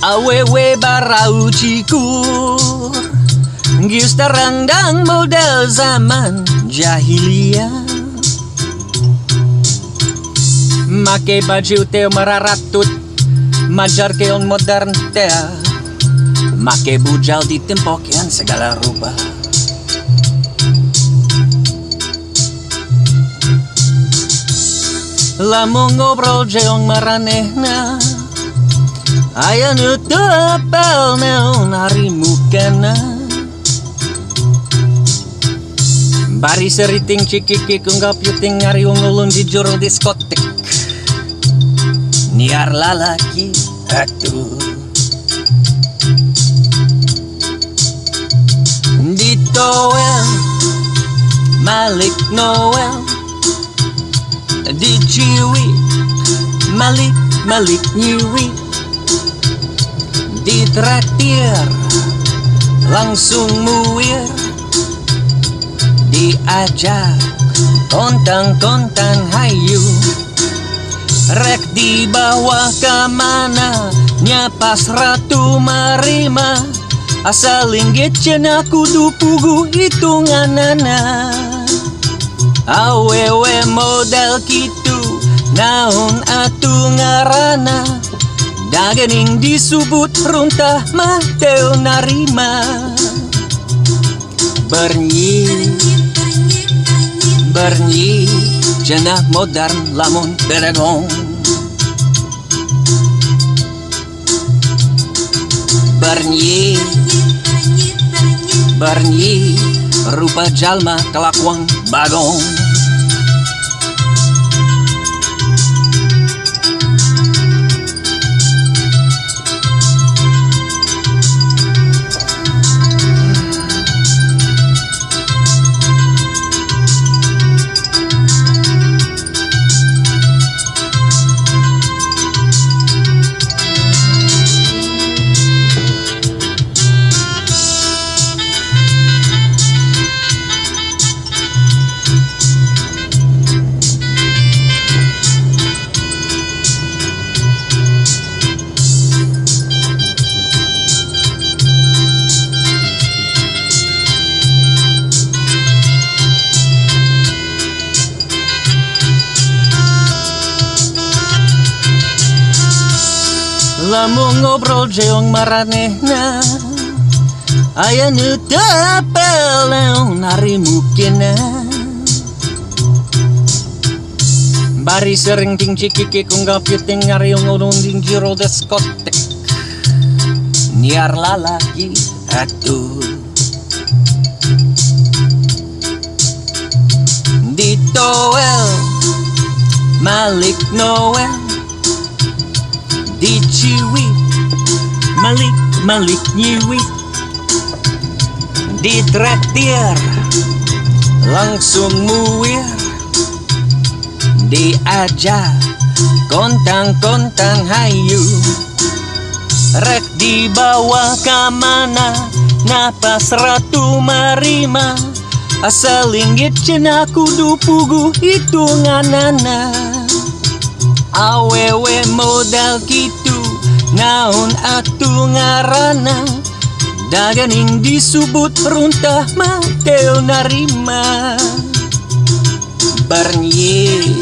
Awewe barau cikur, geus tarangdang model zaman jahiliyah. Make baju teu mararatut, majar keon modern teh. Make bujal ditempokean segala rupa. Lamun ngobrol jeong maranehna, aya nu teu apal naon ari mukana. Bari seriting cikikik unggap yuting ngariung ulun di juru diskotik. Niar lalaki atuh. Ditoel Malik Noel, diciwi Malik Malik nyiwi, ditraktir langsung muir, diajak kontang-kontang hayu. Rek dibawa kemana nyapas ratu marima, asal linggit cenah kudu pugu hitunganana. Awewe modal kitu naon atuh ngaranna, dagening disubut runtah mah teu narima. Bernyi bernyi cenah modern lamun bedegong. Bernyi bernyi rupa jalma kelakuan bagong. Lamun ngobrol jeong maranehna, aya nu teu apal naon ari mukena. Bari sering ting cikikik unggap yuting ngariung ulun ding jero diskotek. Niar lalaki atuh. Ditoel Malik Noel, diciwi Malik Malik nyiwi, ditraktir langsung muir, diajak kontang-kontang hayu. Rek dibawa kamana napas ratu marima, asal linggit cenah kudu pugu hitunganana. Awewe modal kitu naon atuh ngaranna, dagening disubut runtah mah teu narima. Bernyi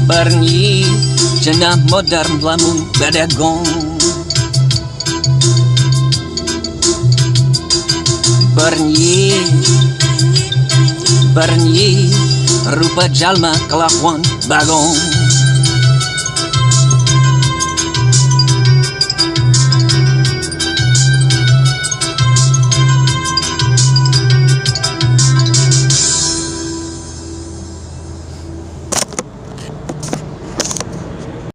bernyi cenah modern lamun bedegong. Bernyi bernyi rupa jalma kelakuan bagong.